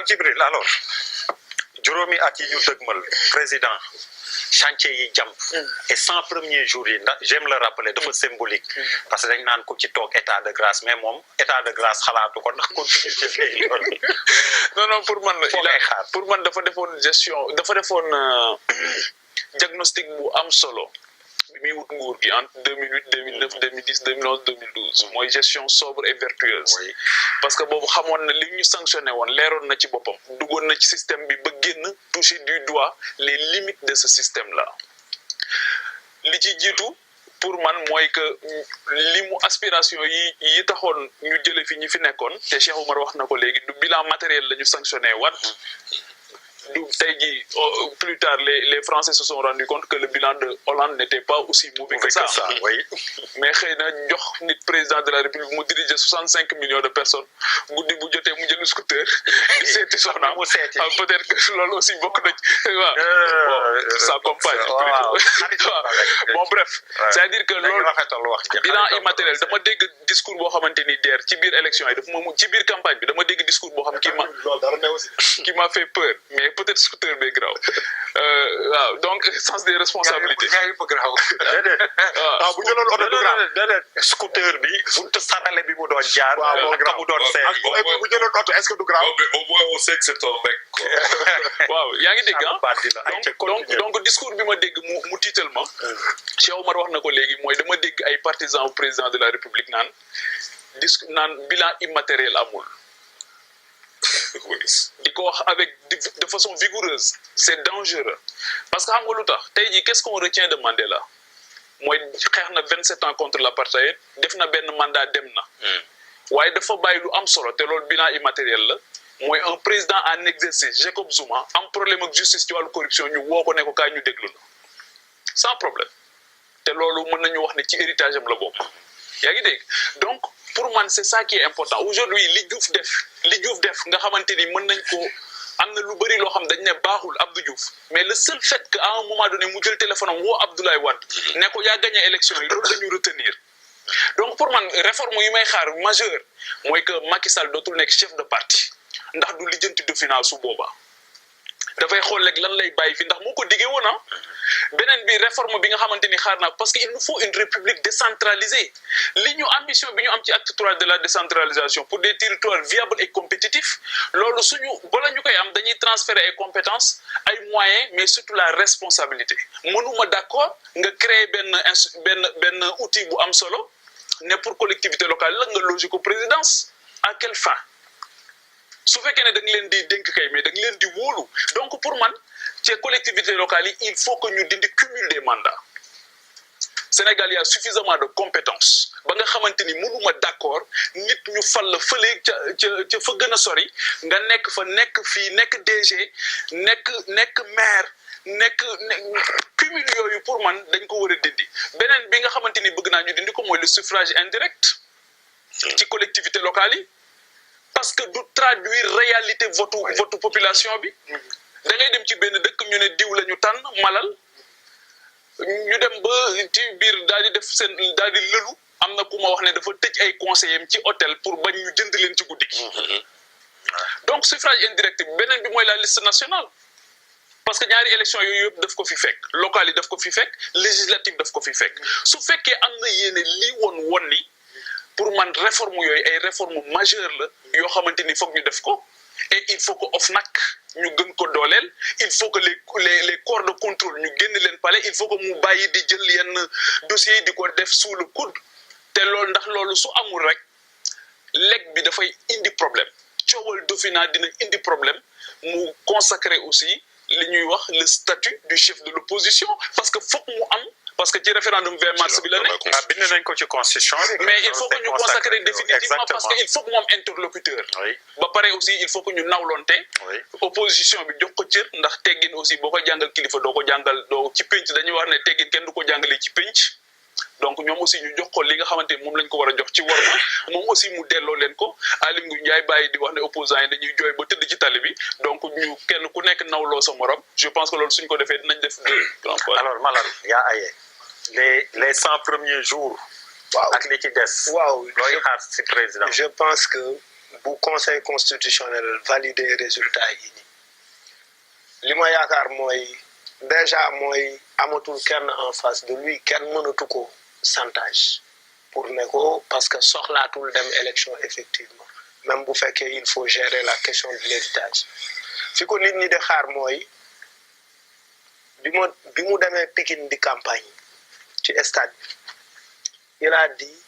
Pape Djibril alors juróomi at yi ñu dëgmal président chantier yi jàmp et 100 premiers jours yi ndax j'aime le rappeler dafa symbolique parce que dañ naan ko ci toog état de grâce mais moom état de grâce xalaatu ko ndax continuité lay yoon non pour man dafa defoon gestion dafa defoon diagnostic bu am solo bi muy wut nguur gi entre 2008 2009 2010 2011 2012 mooy gestion sobre et vertueuse parce que boobu xamoon na li ñu sanctionné woon leeroon na ci boppam duggoon na ci système bi ba génn toucher du doigt les limites de ce système là li ci jiitu pour man mooy que li mu aspiration yi taxoon ñu jële fi ñi fi nekkoon te Cheikh Oumar wax na ko léegi du bilan matériel la ñu sanctionné wat du tey jii plus tard les Français se sont rendus compte que le bilan de Hollande n'était pas aussi mauvais que ça oui. mais xëy na jox nit président de la République mu diriger 65 millions de personnes guddi bu jotee mu jël scooter di seeti soxnaam peut-être que loolu aussi bokk na ci waaw ça compagne bon bref c'est-à-dire que loolu bilan immatériel dama dégg discours boo xamante ni der ci biir élection yi dafa ma ci biir campagne bi dama dégg discours boo xam qui m'a fait peur mais peut-être scooter bi grave waaw donc sens des responsabilités bu jëloon oto du grave scooter bi buntu sarale bi mu doon jaar ak mu doon seey bu jëloon oto est-ce que du grave au moins on sait que c'est un mec waaw yaa ngi dégg donc discours bi ma dégg mu tiital ma Cheikh Oumar wax na ko léegi mooy dama dégg ay partisans au président de la République naan bilan immatériel amul di ko wax avec de façon vigoureuse c'est dangereux parce que xam nga lu tax tey jii qu'est-ce qu'on retient de Mandela mooy xeex na 27 ans contre l'apartheid def na benn mandat dem na waaye dafa bàyyi lu am solo te loolu bilan immatériel la mooy un président en exercice Jacob Zuma am problème ak justice ci wàllu corruption ñu woo ko ne ko kaay ñu déglu la sans problème te loolu mën nañu wax ne ci héritage am la bokk yaa ngi dégg donc pour man c'est ça qui est important aujourd'hui li Diouf def nga xamante ni mën nañ ko am na lu bëri loo xam dañ ne baaxul Abdou Diouf mais le seul fait que à un moment donné mu jël téléphone am woo Abdoulaye Wade ne ko yaa gagné élection yi loolu dañu retenir donc pour man réforme yi may xaar majeur mooy que Macky Sall dootul nekk chef de parti ndax du lijjanti de finance su boobaa dafay xool rek lan lay bàyyi fi ndax moo ko diggee woon beneen bi réforme bi nga xamante ni xaar naa parce que il nous faut une république décentralisée li ñu ambition bi ñu am ci acte 3 de la décentralisation pour des territoires viables et compétitifs loolu suñu bala ñu koy am dañuy transférer ay compétences ay moyens mais surtout la responsabilité mënuma d'accord nga créer benn outil bu am solo ne pour collectivité locale la nga loger ko présidence à quelle fin su fekkee ne da nga leen di dénk kay mais da nga leen di wóolu donc pour man ci collectivités locales yi il faut que ñu dindi cumul des mandats Sénégal y a suffisamment de compétences ba nga xamante ni mënuma d'accord nit ñu fal la fële ca fa gën a sori nga nekk fa nekk fii nekk DG nekk maire nekk cumul yooyu pour man dañ ko war a dindi beneen bi nga xamante ni bëgg naa ñu dindi ko mooy le suffrage indirect ci collectivités locales yi parce que du traduire réalité votu population bi da ngay dem ci benn dëkk ñu ne diw la ñu tànn malal ñu dem ba ci biir daal di def seen daal di lëlu am na ku ma wax ne dafa tëj ay conseillers ci hôtel pour bañ ñu jënd leen ci guddi gi donc suffrage indirect bi beneen bi mooy la liste nationale parce que ñaari élection yooyu yëpp daf ko fi fekk locales yi daf ko fi fekk législative daf ko fi fekk su fekkee am na yéene lii woon ni pour man réforme yooyu ay réforme majeure la yoo xamante ni foog ñu def ko et il faut que OFNAC ñu gën ko dooleel il faut que les corps de contrôle ñu génn leen palais il faut que mu bàyyi di jël yenn dossiers yi di ko def sous le coude te loolu ndax loolu su amul rek lekk bi dafay indi problème coowal Dauphinat dina indi problème mu consacrer aussi li ñuy wax le statut du chef de l'opposition parce que foog mu am parce que ci référendum 20 mars bi la nekk bind nañ ko ci constitution mais il faut que ñu consacrer définitivement parce que il faut que mu am interlocuteur ba pare aussi il faut que ñu nawlonte opposition bi jox ko cër ndax teggin aussi boo ko jàngal kilifa doo ci pénc dañuy wax ne teggin kenn du ko jàngalee ci pénc donc ñoom aussi ñu jox ko li nga xamante ni moom lañ ko war a jox ci worma moom aussi mu delloo leen ko Aly Ngouille Ndiaye bàyyi di wax ne opposants yi dañuy jooy ba tëdd ci tali bi donc ñu kenn ku nekk nawloo sa morom je pense que loolu suñ ko defee dinañ def alors Malal yaa aye les 100 premiers jours. waaw ak li ci des. waaw looy xaar ci président. je pense que bu conseil constitutionnel valider résultat yi ni li ma yaakaar mooy déjà mooy amatul kenn en face de lui kenn mënatu ko chantage pour ne ko parce que soxlaatul dem élection effectivement même bu fekkee il faut gérer la question de l'héritage fi ko nit ñi di xaar mooy bi mu demee Pikine di campagne ci stade bi il a dit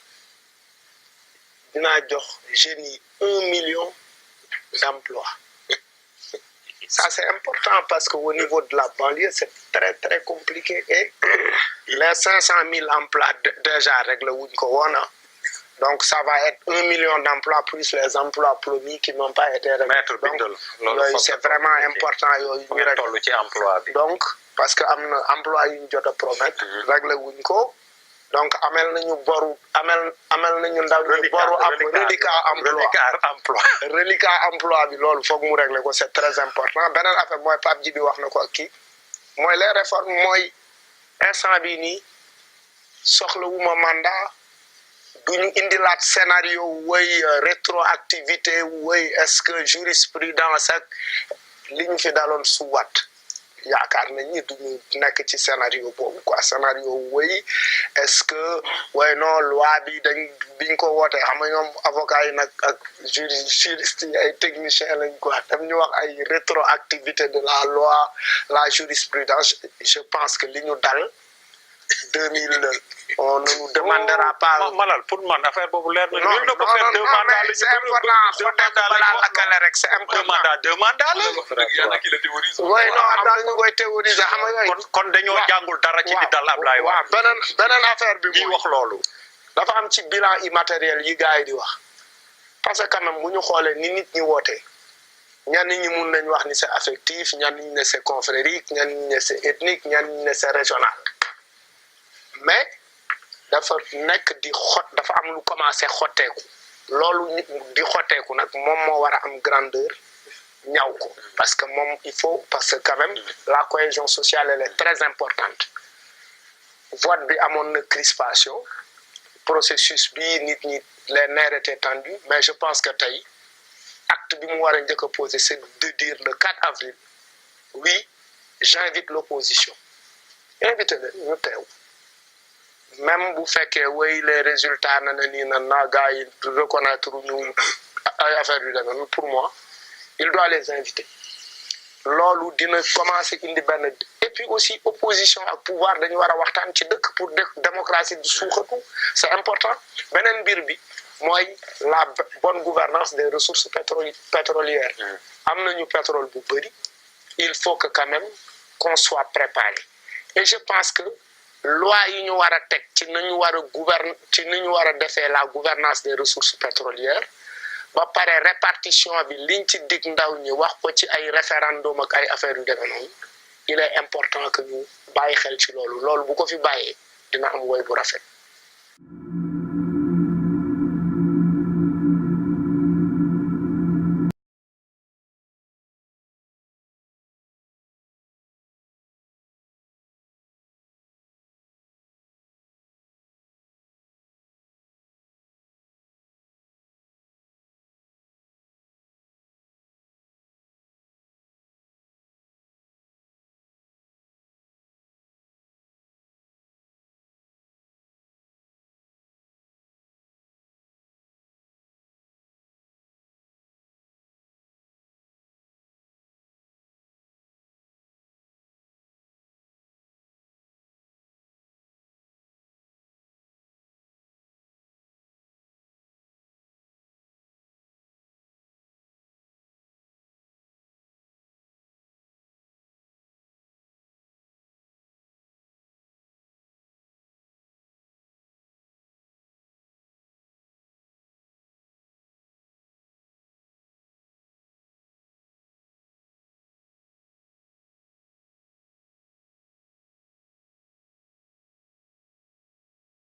dinaa jox jeunes yi 1 million d'emplois. Ça c'est important parce qu'au niveau de la banlieue c'est très très compliqué et les 500 000 emplois déjà réglé wuñ ko woon donc ça va être 1 million d'emplois plus les emplois promis qui n'ont pas été réglés donc c'est vraiment important yooyu ñu toll ci emploi bi donc parce que am na emploi yu ñu jot a promettre réglé wuñ ko donc amel nañu nañu ndaw ñu boru reliquat emploi bi loolu foog mu régler ko c'est très important beneen affaire mooy Pape Djibi wax na ko ak kii mooy les réformes mooy instant bi nii soxlawuma mandat duñu indilaat scénario woy rétroactivité woy est-ce que jurisprudence ak li ñu fi daloon su wat yaakaar nañ ni duñu nekk ci scénario boobu quoi scénario woy est-ce que way non loi bi biñ ko wootee xam nga ñoom avocat yi nag ak juriste yi ay technicien lañ quoi dam ñu wax ay rétroactivité de la loi la jurisprudence je pense que li ñu dal 2000 on ne nous demandera pas malal pour man affaire boobu leer na non ko faire deux mandats c'est important deux mandats oui non am na ñu koy théoriser xam nga yooyu kon dañoo jàngul dara ci di dal Ablaye waaw beneen affaire bi muy wax loolu dafa am ci bilan immatériel yi gars yi di wax parce que quand même bu ñu xoolee ni nit ñi wootee ñenn ñi mun nañ wax ni c'est affectif ñenn ñi ne c'est confrérique ñenn ñi ne c'est ethnique ñenn ñi ne c'est régional mais dafa nekk dafa am lu commencé xotteeku loolu di xotteeku nag moom moo war a am grandeur ñaw ko parce que moom il faut parce que quand même la cohésion sociale elle est très importante vote bi amoon na crispation processus bi nit ñi les nerfs étaient tendus mais je pense que tey acte bi mu war a njëkk a poser c'est de dire le 4 avril oui j'invite l'opposition invité leen ñu teew même bu fekkee way les résultats na nii na gars yi reconnaître ñu ay affaire yu demee pour moi il doit les inviter loolu dina commencer indi benn et puis aussi opposition ak pouvoir dañu war a waxtaan ci dëkk pour démocratie du suuxatu c'est important beneen mbir bi mooy la bonne gouvernance des ressources pétrolières am nañu pétrole bu bëri il faut que quand même qu'on soit préparé et je pense que loi yi ñu war a teg ci nañu war a ci ni ñu war a defee la gouvernance des ressources pétrolières ba pare répartition bi liñ ci dig ndaw ñi wax ko ci ay référendum ak ay affaires yu demee noonu il est important que ñu bàyyi xel ci loolu bu ko fi bàyyee dina am woy bu rafet